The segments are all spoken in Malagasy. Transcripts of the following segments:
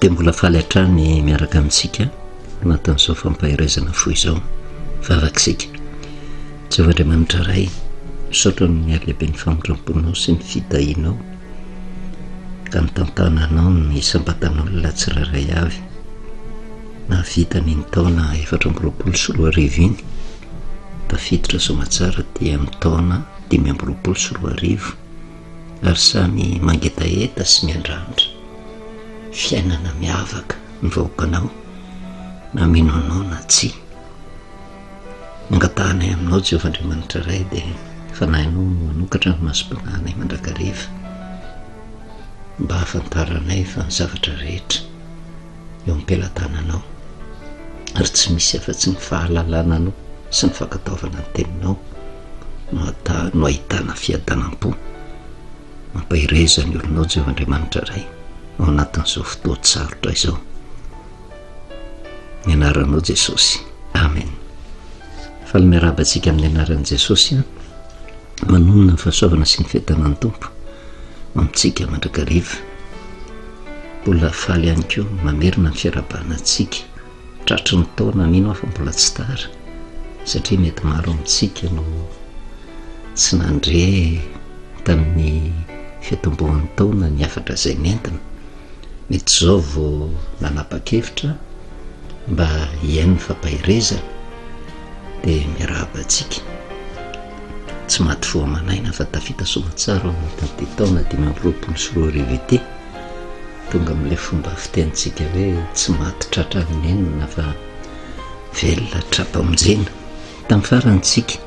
Dia mbola faly hatrany miaraka amintsika anatin'izao fampaherezana fo izao. Vavaka isika. Jehovah Andriamanitra Ray, misaotra noho ny halehiben'ny famindram-ponao sy ny fitahianao ka nitantananao ny isam-batan'olona tsirairay avy nahavita an'iny taona 2024 iny, tafiditra soamatsara aty amin'ny taona 2025 ary samy mangetaheta sy miandrandra fiainana miavaka ny vahoakanao na mino anao na tsia. Ny angatahanay aminao Jehovah Andriamanitra Ray dia Fanahinao no hanokatra ny masom-panahinay mandrakariva mba hahafantaranay fa ny zavatra rehetra eo am-pelatananao ary tsy misy afa-tsy ny fahalalana anao sy ny fankatoavana ny teninao no ata no ahitana fiadanam-po. Mampahereza ny olonao Jehovah Andriamanitra Ray ao anatin'izao fotoan-tsarotra izao. Ny anaranao Jesosy. Amen. Faly miarahaba antsika amin'ny anaran'i Jesosy aho. Manonona ny fahasoavana sy ny fiadanan'ny Tompo amintsika mandrakariva. Mbola faly ihany koa mamerina ny fiarahabana antsika tratry ny taona, mino aho fa mbola tsy tara satria mety maro amintsika no tsy nandre tamin'ny fiatombohan'ny taona ny hafatra izay nentina. Mety izao vao nanapa-kevitra mba hihaino ny fampaherezana dia miarahaba antsika. Tsy maty fo aman'aina fa tafita soamantsara ao anatin'ity taona 2025 ity. Tonga amin'ilay fomba fitenintsika hoe tsy maty tratran'ny nenina fa velona tra-pamonjena. Tamin'ny farany tsika.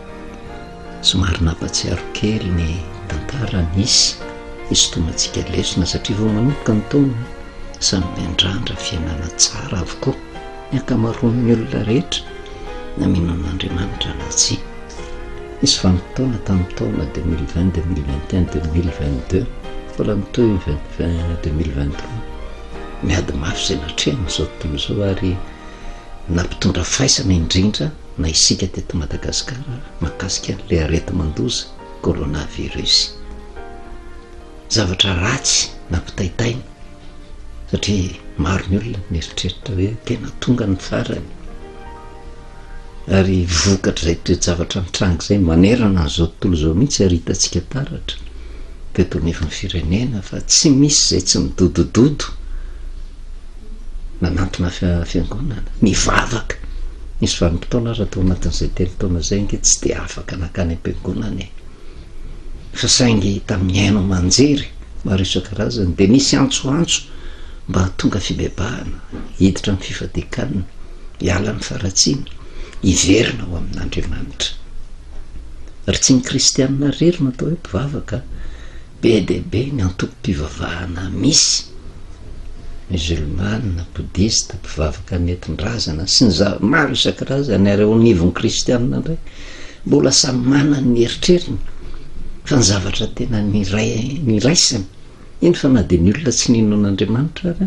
Somary nampatsiaro kely ny tantara nisy hisintomantsika lesona satria vao manomboka ny taona samy miandrandra fiainana tsara avokoa ny ankamaroan'ny olona rehetra na mino an'Andriamanitra na tsia. Nisy vanim-potoana tamin'ny taona 2020, 2021, 2022, mbola mitohy ny 20 2023, miady mafy izay natrehina izao tontolo izao ary nampitondra faisana indrindra na isika teto Madagasikara mahakasika an'ilay areti-mandoza coronavirus. Zavatra ratsy nampitaitaina satria maro ny olona nieritreritra hoe tena tonga ny farany. Ary vokatr'izay toe-javatra nitranga izay manerana an'izao tontolo izao mihitsy ary hitantsika taratra teto anivon'ny firenena fa tsy misy izay tsy midodododo nanantona fiangonana, nivavaka. Nisy vanim-potoana aza tao anatin'izay telo taona izay ange tsy dia afaka nankany am-piangonana e. Fa saingy tamin'ny haino aman-jery maro isan-karazany dia nisy antsoantso mba hahatonga fibebahana, hiditra amin'ny fifadian-kanina, hiala amin'ny faharatsiana, hiverina ho amin'Andriamanitra. Ary tsy ny kristianina irery no atao hoe mpivavaka, Be dia be ny antokom-pivavahana misy, Musulmana, Bodista, mpivavaka nentin-drazana sy ny zava maro isan-karazany ary eo anivon'ny kristianina indray mbola samy manana ny eritreriny fa ny zavatra tena niray niraisany, eny fa na dia ny olona tsy nino an'Andriamanitra ary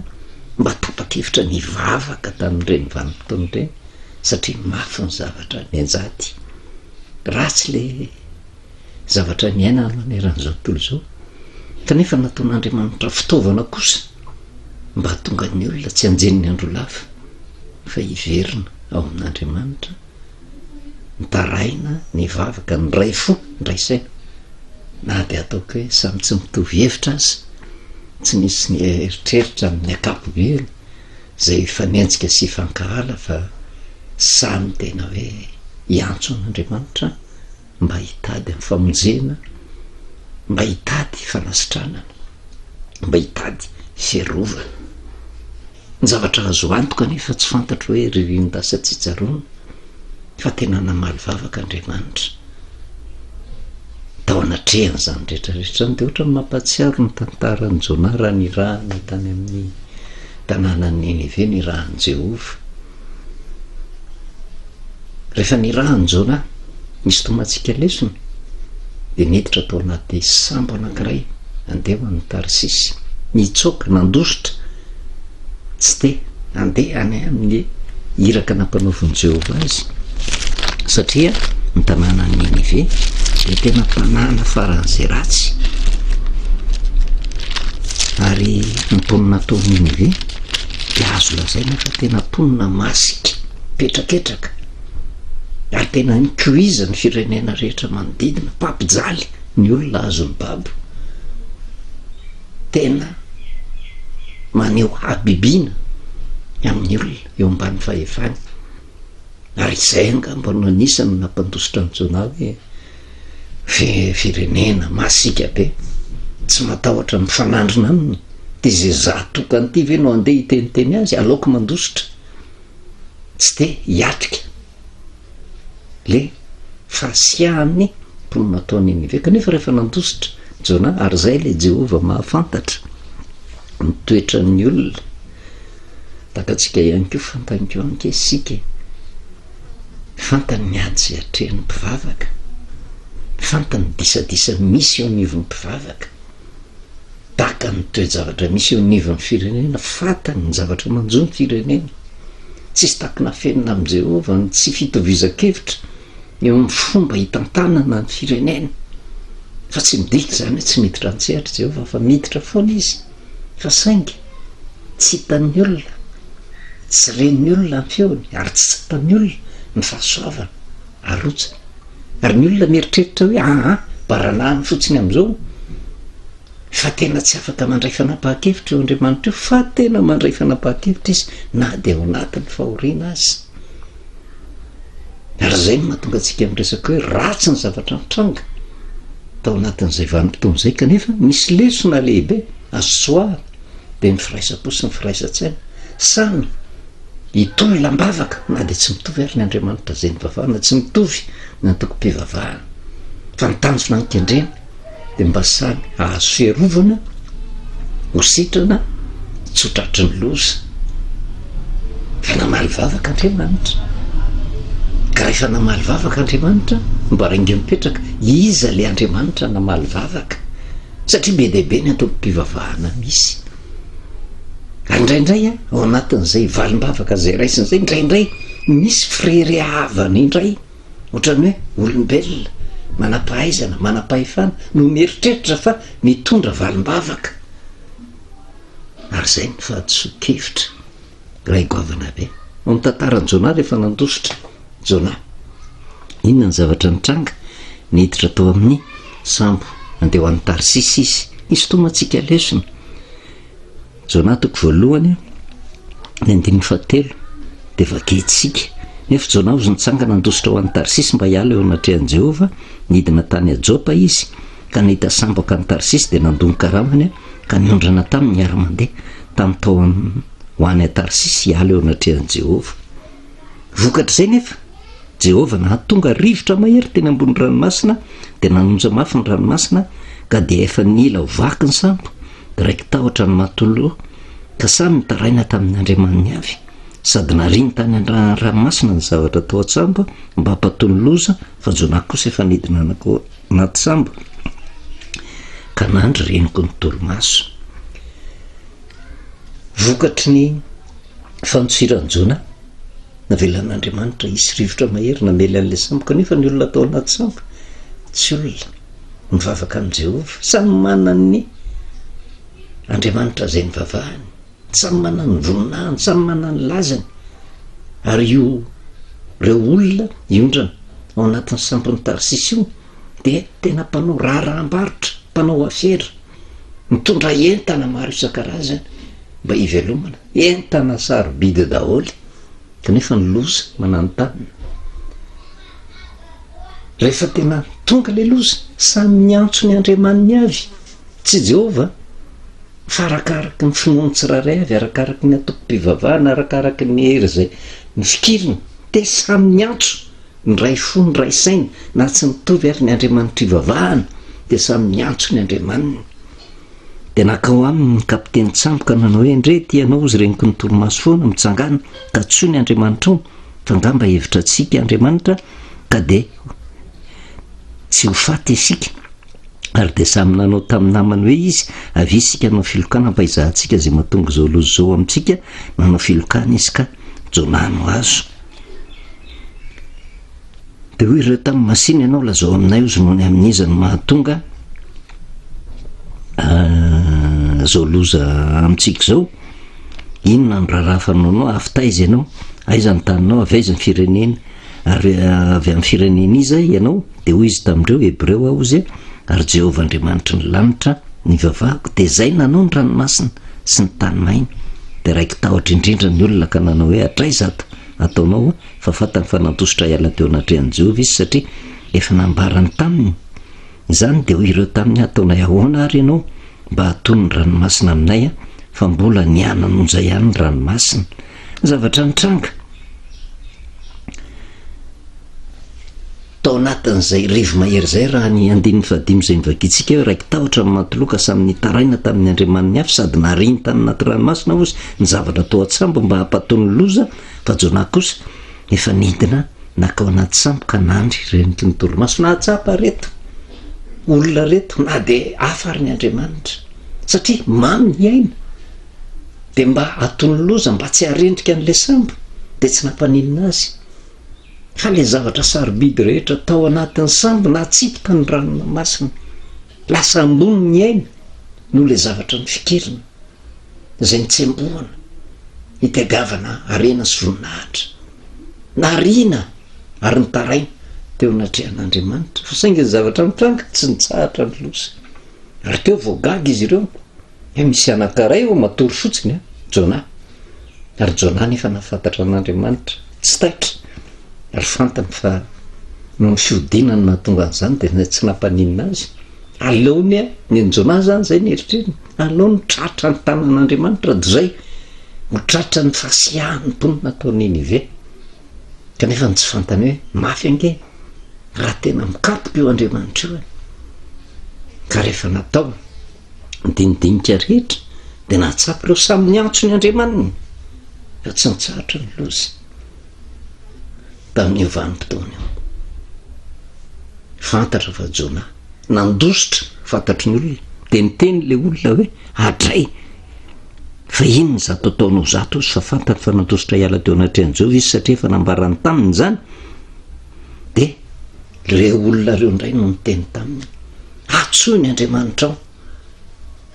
mba tapa-kevitra nivavaka tamin'ireny vanim-potoana ireny satria mafy ny zavatra nianjady, ratsy le zavatra niainana maneran'izao tontolo izao, kanefa nataon'Andriamanitra fitaovana kosa mba hahatonga ny olona tsy hanjenin'ny andro lava fa hiverina ao amin'Andriamanitra, nitaraina, nivavaka, niray fo, niray saina, na dia ataoko hoe samy tsy mitovy hevitra aza, tsy nisy nieritreritra amin'ny ankapobeny izay hifanenjika sy hifankahala fa samy tena hoe hiantso an'Andriamanitra mba hitady ny famonjena, mba hitady fanasitranana, mba hitady fiarovana. Ny zavatra azo antoka anefa tsy fantatro hoe ririn-dasa tsy tsaroana fa tena namaly vavaka Andriamanitra tao anatrehan'izany rehetra rehetra izany. Dia ohatran'ny mampahatsiaro ny tantaran'i Jonah raha nirahana tany amin'ny tanànan'i Ninive, nirahan'i Jehovah. Rehefa nirahan'i Jonah nisintomantsika lesona, dia niditra tao anaty sambo anankiray handeha ho any Tarsisy. Nitsoaka, nandositra, tsy te handeha any amin'ny iraka nampanaovin'i Jehovah azy, satria ny tanànan'i Ninive dia tena tanàna faran'izay ratsy. Ary ny mponina tao Ninive. Dia azo lazaina fa tena mponina masika, mpihetraketraka, ary tena nikoizan'ny firenena rehetra manodidina, mpampijaly ny olona azony babo. Tena maneho habibiana amin'ny olona eo ambany fahefany. Ary izay angamba no anisan'ny nampandositra an'i Jonah hoe firenena masiaka be, tsy matahotra mifanandrina aminy, dia izay za tokana ity ve no handeha hiteniteny azy, aleoko mandositra, tsy te hiatrika le fahasiahan'ny mponina tao Ninive. Kanefa rehefa nandositra Jonah, ary izay ilay Jehovah mahafantatra ny toetran'ny olona, Takatsika ihany koa fantany koa ange isika e! Fantany ny ady izay atrehin'ny mpivavaka, fantany ny disadisa misy eo anivon'ny mpivavaka, takany ny toe-javatra misy eo anivon'ny firenena, fantany ny zavatra manjo ny firenena. Tsisy takona afenina amin'i Jehovah ny tsy fitovizan-kevitra eo amin'ny fomba hitantanana ny firenena. Fa tsy midika izany hoe tsy miditra an-tsehatra Jehovah fa miditra foana izy. Fa saingy tsy hitan'ny olona, tsy ren'ny olona ny feony ary tsy tsapan'ny olona ny fahasoavana arotsany. Ary ny olona mieritreritra hoe aa baranahiny fotsiny amin'izao fa tena tsy afaka mandray fanapahan-kevitra io Andriamanitra io fa tena mandray fanapahan-kevitra izy na dia ao anatin'ny fahoriana aza. Ary izay no mahatonga antsika miresaka hoe ratsy ny zavatra nitranga tao anatin'izay vanim-potoana izay kanefa misy lesona lehibe azo tsoahana dia ny firaisam-po sy ny firaisan-tsaina. Samy hitolona am-bavaka na dia tsy mitovy ary ny Andriamanitra izay nivavahana, tsy mitovy ny antokom-pivavahana fa ny tanjona nikendrena dia mba samy hahazo fiarovana, ho sitrana, tsy ho tratry ny loza. Fa namaly vavaka Andriamanitra. Ka rehefa namaly vavaka Andriamanitra, mba raingo mipetraka, iza le Andriamanitra namaly vavaka? Satria be dia be ny antokom-pivavahana misy. Ary indraindray ao anatin'izay valim-bavaka izay raisina izay, indraindray misy fireharehavana indray. Ohatran'ny hoe olombelona, manam-pahaizana, manam-pahefana no mieritreritra fa mitondra valim-bavaka. Ary izay ny fahadisoan-kevitra iray goavana be. Ao amin'ny tantaran'i Jonah rehefa nandositra Jonah, inona ny zavatra nitranga? Niditra tao amin'ny sambo handeha ho any Tarsisy izy. Hisintomantsika lesona. Jona toko voalohany, ny andininy fahatelo, dia vakintsika, Nefa Jona hozy nitsangana nandositra ho any Tarsisy mba hiala eo anatrehan'i Jehovah, nidina tany Jopa izy, ka nahita sambo hankany Tarsisy, dia nandoa ny karamany ka niondrana taminy niara-mandeha tamin'ny tao ho any Tarsisy hiala eo anatrehan'i Jehovah. Vokatr'izay nefa, Jehovah nahatonga rivotra mahery teny ambony ranomasina, dia nanonja mafy ny ranomasina, ka dia efa nila ho vaky ny sambo, Raiki-tahotra ny matontolo ka samy nitaraina tamin'ny andriamaniny avy, sady nariany tany an-dranomasina ny zavatra tao an-tsambo mba hampatony loza, fa Jonah kosa efa nidina nankao anaty sambo ka nandry renoky ny torimaso. Vokatry ny fandosiran'i Jonah, navelan'Andriamanitra hisy rivotra mahery namely an'ilay sambo, kanefa ny olona tao anaty sambo tsy olona. Mivavaka amin'i Jehovah. Samy manana ny Andriamanitra izay nivavahany. Samy manana ny voninahiny, samy manana ny lazany. Ary io ireo olona hiondrana ao anatin'ny sampin'i Tarsisy io dia tena mpanao raharaham-barotra, mpanao afera, mitondra entana maro isan-karazany mba hivelomana. Entana sarobidy daholo. Kanefa ny loza mananontanona. Rehefa tena tonga ilay loza, samy niantso ny andriamaniny avy, tsy Jehovah, fa arakaraky ny finoan'ny tsirairay avy, arakaraky ny antokom-pivavahana, arakaraky ny hery izay nofikiriny, dia samy niantso, niray fo, niray saina, na tsy nitovy ary ny andriamanitra ivavahana, dia samy niantso ny andriamaniny. Dia nankao aminy ny kapitenin-tsambo ka nanao hoe, Endrey, ity ianao, hozy reniko ny torimaso foana, mitsangàna, ka antsoy ny Andriamanitrao, fa angamba hevitra antsika Andriamanitra, ka dia tsy ho faty isika. Ary dia samy nanao tamin'ny namany hoe izy, Avia isika hanao filokana mba hizahantsika izay mahatonga izao loza izao amintsika. Nanao filokana izy ka Jonah no azo. Dia hoy ireo taminy, Masìna ianao, lazao aminay hozy noho ny amin'iza no mahatonga izao loza amintsika izao. Inona no raharaha fanaonao? Avy taiza ianao? Aiza ny taninao? Avy aiza ny firenena? Ary avy amin'ny firenena iza ianao? Dia hoy izy tamin'ireo, Hebreo aho, hozy, ary Jehovah Andriamanitry ny lanitra no ivavahako, dia izay nanao ny ranomasina sy ny tany maina. Dia raiki-tahotra indrindra ny olona ka nanao hoe, Hatraiza ato ataonao? Fa fantany fa nandositra hiala teo anatrehan'i Jehovah izy, satria efa nambarany taminy izany. Dia hoy ireo taminy, Hataonay ahoana àry ianao mba hahatony ny ranomasina aminay, fa mbola niana-nonja ihany ny ranomasina? Ny zavatra nitranga. Tao anatin'izay rivo-mahery izay, raha ny andininy fahadimy izay novakintsika hoe, Raiki-tahotra ny mantoloha ka samy nitaraina tamin'ny andriamaniny avy sady nariny tany anaty ranomasina hozy ny zavatra tao an-tsambo mba hampatony ny loza, fa Jonah kosa efa nidina nankao anaty sambo ka nandry reniky ny torimaso. Nahatsapa reto olona reto na dia hafa ary ny Andriamanitra, satria mamy ny aina, dia mba hatony loza mba tsy haharendrika an'ilay sambo, dia tsy nampaninona azy. Fa ilay zavatra sarobidy rehetra tao anatin'ny sambo natsipy tany ranomasina, lasa ambony ny aina noho ilay zavatra nofikerina, izay nitsembohana, nitadiavana harena sy voninahitra. Nariana ary nitaraina teo anatrehan'Andriamanitra. Fa saingy ny zavatra nitranga, tsy nitsahatra ny loza. Ary teo vao gaga izy ireo. Hoe misy anankiray eo matory fotsiny an, Jonah. Ary Jonah nefa nahafantatra an'Andriamanitra, tsy taitra. Ary fantany fa noho ny fihodinany nahatonga an'izany dia tsy nampaninona azy. Aleony an, ny an'i Jonah izany izay ny eritreriny, aleony tratra ny tanan'Andriamanitra dia izay ho tratra ny fasiahan'ny mponina tao Ninive. Kanefa ny tsy fantany hoe mafy ange raha tena mikapoka io Andriamanitra io e. Ka rehefa natao ny dinidinika rehetra dia nahatsapa ireo samy niantso ny Andriamaniny fa tsy nitsahatra ny loza tamin'io vanim-potoana io. Fantatra fa Jonah nandositra fantatry ny olona dia niteny ilay olona hoe adray fa inona izato ataonao izato izy fa fantany fa nandositra hiala teo anatrehan'i Jehovah izy satria efa nambarany taminy izany dia ireo olona ireo indray no niteny taminy Antsoy ny Andriamanitrao.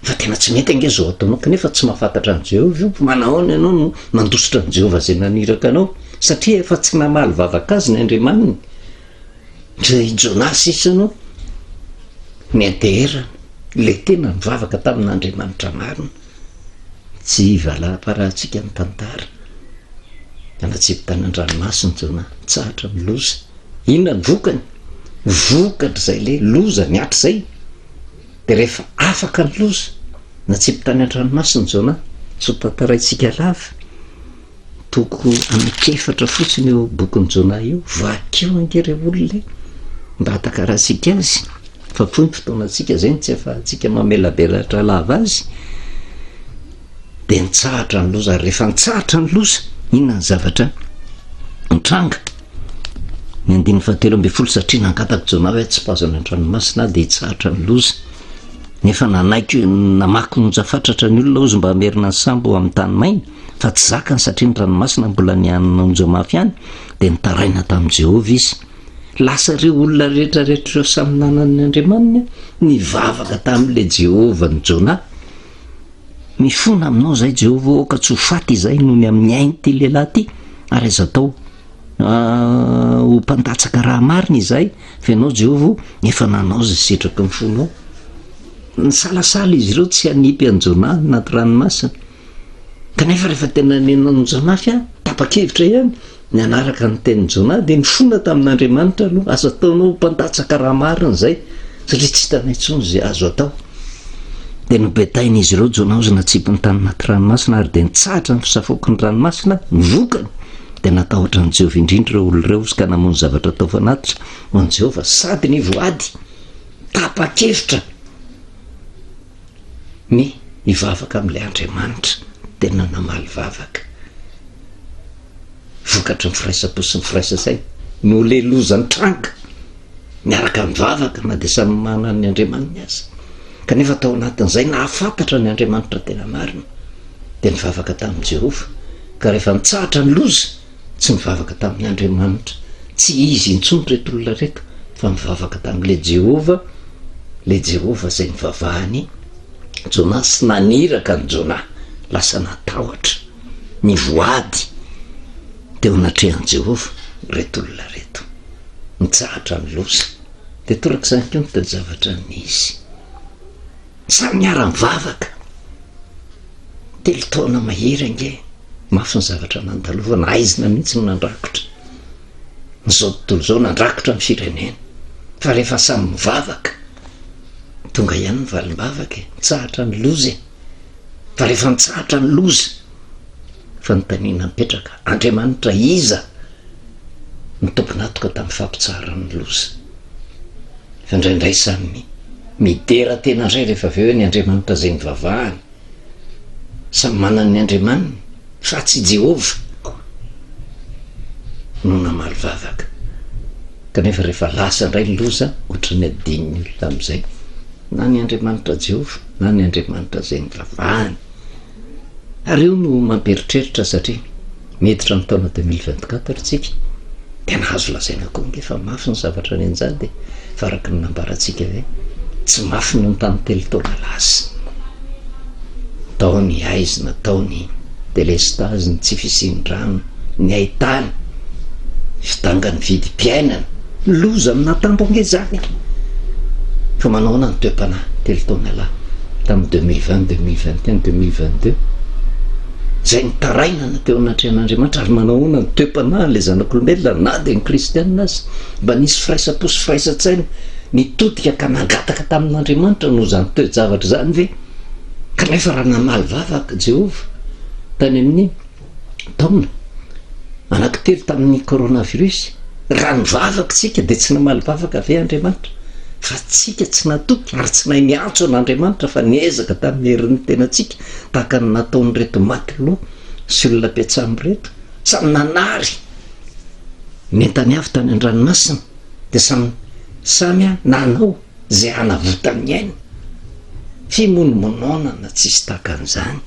Fa tena tsy mety ange izao ataonao, kanefa tsy mahafantatra an'i Jehovah io. Manahoana ianao no mandositra an'i Jehovah izay naniraka anao? Satria efa tsy namaly vavaka azy ny Andriamaniny. Ndry i Jonah sisa no nianteherana, ilay tena nivavaka tamin'Andriamanitra marina. Tsy hivalam-parahantsika ny tantara. Nanatsipy tany an-dranomasina Jonah, nitsahatra ny loza. Inona ny vokany? Vokatr'izay le loza nihatra izay, dia rehefa afaka ny loza, natsipy tany an-dranomasina Jonah, tsy ho tantaraintsika lava, toko anankiefatra fotsiny io bokin'i Jonah io, vakio ange re olona e, mba hatakarantsika azy, fa fohy ny fotoanantsika, izay no tsy ahafahantsika mamelabelatra lava azy, dia nitsahatra ny loza, ary rehefa nitsahatra ny loza, inona ny zavatra nitranga? Ny andininy fahatelo ambin'ny folo, satria nangataka Jonah hoe tsipazo any an-dranomasina aho dia hitsahatra ny loza. Nefa nanaiky namaky onja fatratra ny olona hozy mba hamerina ny sambo ho amin'ny tany maina, fa tsy zakany satria ny ranomasina mbola nihanona onja mafy ihany, dia nitaraina tamin'i Jehovah izy. Lasa ireo olona rehetra rehetra ireo samy nanana ny Andriamaniny, nivavaka tamin'ilay Jehovah-n'i Jonah. Mifona aminao izahay, Jehovah ô, aoka tsy ho faty izahay noho ny amin'ny ain'ity lehilahy ity, ary aza atao ho mpandatsaka raha marina izahay, fa ianao, Jehovah ô, efa nanao izay sitraky ny fonao. Nisalasala izy ireo tsy hanipy an'i Jonah anaty ranomasina. Kanefa rehefa tena nenonja mafy aho, tapa-kevitra ihany ny hanaraka ny tenin'i Jonah, dia nifona tamin'Andriamanitra aloha, aza ataonao ho mpandatsaka raha marina izay, satria tsy hitanay intsony izay azo atao. Dia nobetain'izy ireo Jonah hozy natsipiny tany anaty ranomasina, ary dia nitsahatra ny fisafoaky ny ranomasina, ny vokany, dia natahotra an'i Jehovah indrindra ireo olona ireo hozy ka namono zavatra atao fanatitra ho an'i Jehovah, sady nivoady tapa-kevitra. Ny hivavaka amin'ilay Andriamanitra tena namaly vavaka. Vokatry ny firaisam-po sy ny firaisan-tsaina no ilay loza nitranga. Miaraka mivavaka na dia samy manana ny Andriamaniny aza. Kanefa tao anatin'izay nahafantatra ny Andriamanitra tena marina dia nivavaka tamin'i Jehovah. Ka rehefa nitsahatra ny loza, tsy nivavaka tamin'ny Andriamanitra tsy izy intsony ireto olona ireto fa nivavaka tamin'ilay Jehovah, ilay Jehovah izay nivavahan'i Jonah sy naniraka an'i Jonah. Lasa natahotra. Nivoady teo anatrehan'i Jehovah ireto olona ireto. Nitsahatra ny loza. Dia torak'izany koa ny toe-javatra nisy. Samy niara-nivavaka. Telo taona mahery ange. Mafy ny zavatra nandalovana, haizina mihitsy no nandrakotra an'izao tontolo izao, nandrakotra ny firenena. Fa rehefa samy mivavaka, tonga ihany ny valim-bavaka e, mitsahatra ny loza e. Fa rehefa nitsahatra ny loza, fanontaniana mipetraka, Andriamanitra iza no tompon'antoka tamin'ny fampitsaharana ny loza? Fa indraindray samy midera tena indray rehefa avy eo hoe ny Andriamanitra izay nivavahany. Samy manana ny Andriamaniny fa tsy Jehovah no namaly vavaka. Kanefa rehefa lasa indray ny loza, ohatran'ny adinon'ny olona amin'izay na ny Andriamanitra Jehovah na ny Andriamanitra izay nivavahany. Ary io no mampieritreritra satria miditra amin'ny taona 2024 tsika, tena azo lazaina koa ange fa mafy ny zavatra nianjady e, fa araka ny nambarantsika hoe tsy mafy noho ny tamin'ny telo taona lasa. Tao ny haizina, tao ny delestazy, ny tsy fisian'ny rano, ny haitany, ny fidangan'ny vidim-piainana. Loza amin'atambo ange izany e! Fa manao ahoana ny toe-panahy telo taona lahy tamin'ny 2020, 2021, 2022? Izay nitarainana teo anatrehan'Andriamanitra ary manao ahoana ny toe-panahin'ilay zanak'olombelona na dia ny kristianina aza? Mba nisy firaisam-po sy firaisan-tsaina nitodika ka nangataka tamin'Andriamanitra noho izany toe-javatra izany ve? Kanefa raha namaly vavaka Jehovah tany amin'ny taona anankitelo tamin'ny coronavirus, raha nivavaka isika dia tsy namaly vavaka ve Andriamanitra? Fa tsika tsy natoky ary tsy nahay niantso an'Andriamanitra fa niezaka tamin'ny herin'ny tenantsika tahaka ny nataon'ireto maty loha sy olona mpiatsamo ireto, samy nanary ny entany avy tany an-dranomasina dia samy samy nanao izay hanavotany ny ainy. Fimonomononana tsisy tahaka an'izany.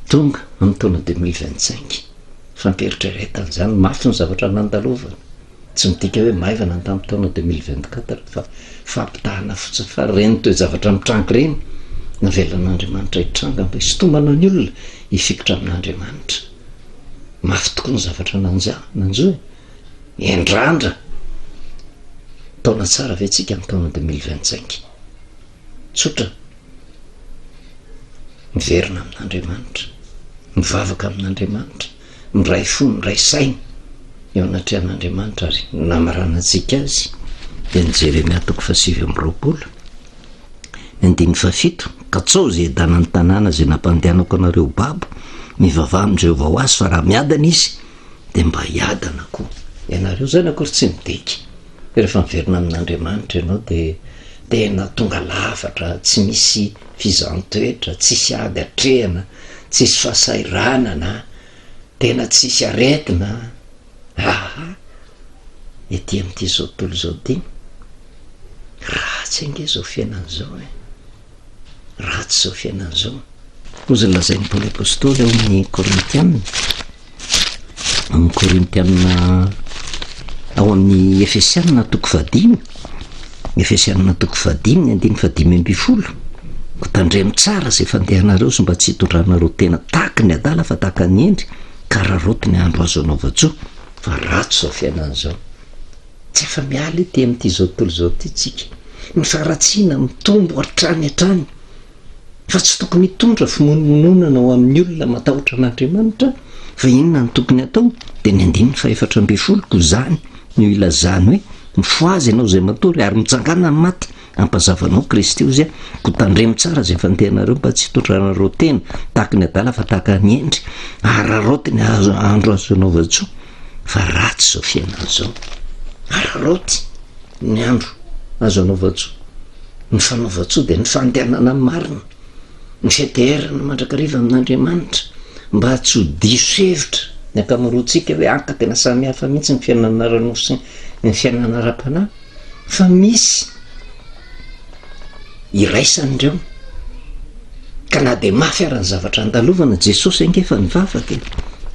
Tonga amin'ny taona 2025, fampieritreretana izany, mafy ny zavatra nandalovana. Tsy midika hoe maivana ny tamin'ny taona 2024 fa fampitahana fotsiny fa ireny toe-javatra mitranga ireny navelan'Andriamanitra hitranga mba hisintomana ny olona hifikitra amin'Andriamanitra. Mafy tokoa ny zavatra nanja, nanjo e. Endrandra taona tsara ve tsika amin'ny taona 2025? Tsotra. Miverina amin'Andriamanitra, mivavaka amin'Andriamanitra, miray fo, miray saina eo anatrehan'Andriamanitra ary ny namaranantsika azy dia ny Jeremia toko fahasivy amby 20 ny andininy fahafito, Katsao izay hiadanan'ny tanàna izay nampandehanako anareo babo, mivavaha amin'i Jehovah ho azy fa raha miadana izy dia mba hiadana koa ianareo. Izany akory tsy midika hoe rehefa miverina amin'Andriamanitra ianao dia tena tonga lafatra, tsy misy fizahan-toetra, tsisy ady atrehina, tsisy fahasahiranana, tena tsisy aretina. Aha! Ety amin'ity izao tontolo izao ity, ratsy ange izao fiainana izao e! Ratsy izao fiainana izao. Hoy izay lazain'i Paoly Apostoly ao amin'ny Korintiana, amin'ny Korintiana ao amin'ny Efesiana toko fahadimy, Efesiana toko fahadimy, ny andininy fahadimy ambin'ny folo, Koa tandremo tsara izay fandehanareo sy mba tsy hitondranareo tena tahaka ny adala fa tahaka ny hendry, ka araraoty ny andro azo anaovan-tsoa, fa ratsy izao fiainana izao. Tsy afa-miala ety amin'ity izao tontolo izao ity tsika. Ny faharatsiana mitombo hatrany hatrany. Fa tsy tokony hitondra fimonomononana ho amin'ny olona matahotra an'Andriamanitra, fa inona no tokony hatao? Dia ny andininy fahefatra 14, koa izany no ilazany hoe, Mifohaza ianao izay matory, ary mitsangàna ny maty, hampazava anao Kristy, hozy aho, koa tandremo tsara izay fandehanareo mba tsy hitondranareo tena tahaka ny adala fa tahaka ny hendry, araraoty ny andro azo anaovan-tsoa, fa ratsy izao fiainana izao. Araraoty ny andro azo anaovan-tsoa. Ny fanaovan-tsoa dia ny fandehanana ny marina, ny fianteherana mandrakariva amin'Andriamanitra, mba tsy ho diso hevitra ny ankamaroantsika hoe anka tena samy hafa mihitsy ny fiainana ara-nofo sy ny fiainana ara-panahy, fa misy iraisan'ireo. Ka na dia mafy ara ny zavatra andalovana, Jesosy ange efa nivavaka e.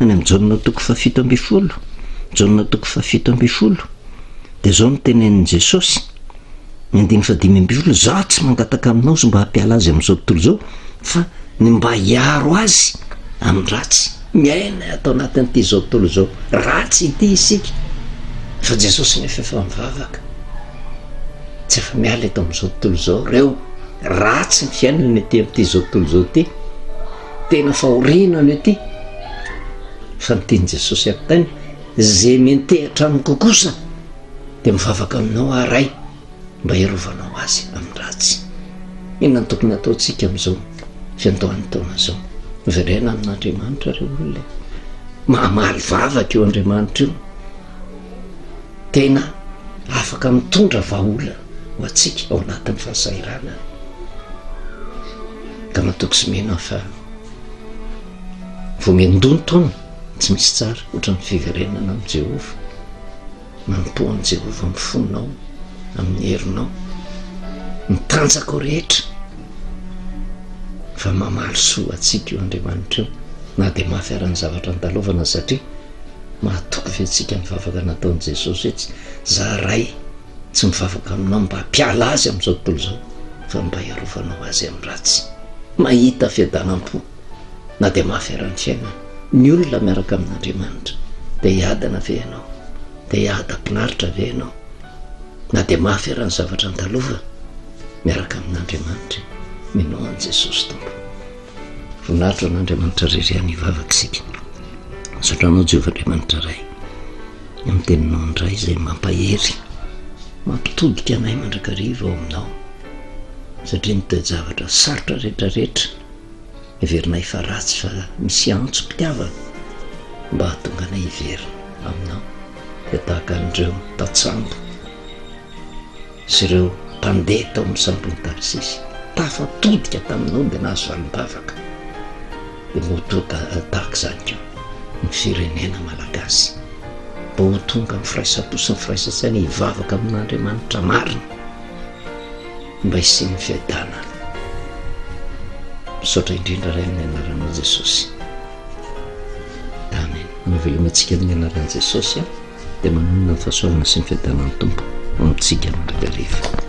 Any amin'ny Jaona toko fahafito ambin'ny folo, Jaona toko fahafito ambin'ny folo, dia izao no tenenin'i Jesosy, ny andininy fahadimy ambin'ny folo, Izaho tsy mangataka aminao izy mba hampiala azy amin'izao tontolo izao, fa ny mba hiaro azy. Amin'ny ratsy. Miaina ato anatin'ity izao tontolo izao ratsy ity isika. Fa Jesosy nefa efa mivavaka. Tsy afa-miala eto amin'izao tontolo izao ireo. Ratsy ny fiainana ety amin'ity izao tontolo izao ity. Tena fahoriana no ety. Fa ny tian'i Jesosy ampitaina, izay miantehatra amiko kosa dia mivavaka aminao aho Ray. mba hiarovanao azy amin'ny ratsy. Inona no tokony hataontsika amin'izao fiandohan'ny taona izao? Miverena amin'Andriamanitra ry olona e. Mamaly vavaka io Andriamanitra io. Tena afaka mitondra vahaolana ho antsika ao anatin'ny fahasahiranana. Ka matoky sy mino aho fa vao miandoha ny taona tsy misy tsara ohatran'ny fiverenana amin'i Jehovah. Manompoa an'i Jehovah amin'ny fonao, amin'ny herinao, ny tanjakao rehetra, fa mamaly soa antsika io Andriamanitra io, na dia mafy ara ny zavatra andalovana, satria mahatoky ve antsika ny vavaka nataon'i Jesosy hoe tsy za Ray tsy mivavaka aminao mba hampiala azy amin'izao tontolo izao, fa mba hiarovanao azy amin'ny ratsy. Mahita fiadanam-po na dia mafy ara ny fiainana. Ny olona miaraka amin'Andriamanitra dia hiadana ve ianao? Dia hiadam-pinaritra ve ianao? Na dia mafy ara ny zavatra andalovana, miaraka amin'Andriamanitra, minoa an'i Jesosy Tompo. Voninahitra ho an'Andriamanitra irery ihany hivavaka isika. Misaotra anao Jehovah Andriamanitra Ray amin'ny teninao indray izay mampahery, mampitodika anay mandrakariva ao aminao satria ny toe-javatra sarotra rehetrarehetra Heverinay fa ratsy fa misy antsom-pitiavana mba hahatonga anay hiverina aminao dia tahaka an'ireo tantsambo sy ireo mpandeha tao amin'ny sambon'i Tarsisy tafatodika taminao dia nahazo valim-bavaka dia mba ho toa tahaka izany koa ny firenena malagasy mba ho tonga amin'ny firaisam-po sy ny firaisan-tsaina hivavaka amin'Andriamanitra marina Mba hisian'ny fiadanana. Misaotra indrindra Ray amin'ny anaranao Jesosy. Amen. Manao veloma antsika amin'ny anaran'i Jesosy dia manonona ny fahasoavana sy ny fiadanan'ny Tompo ho amintsika mandrakariva.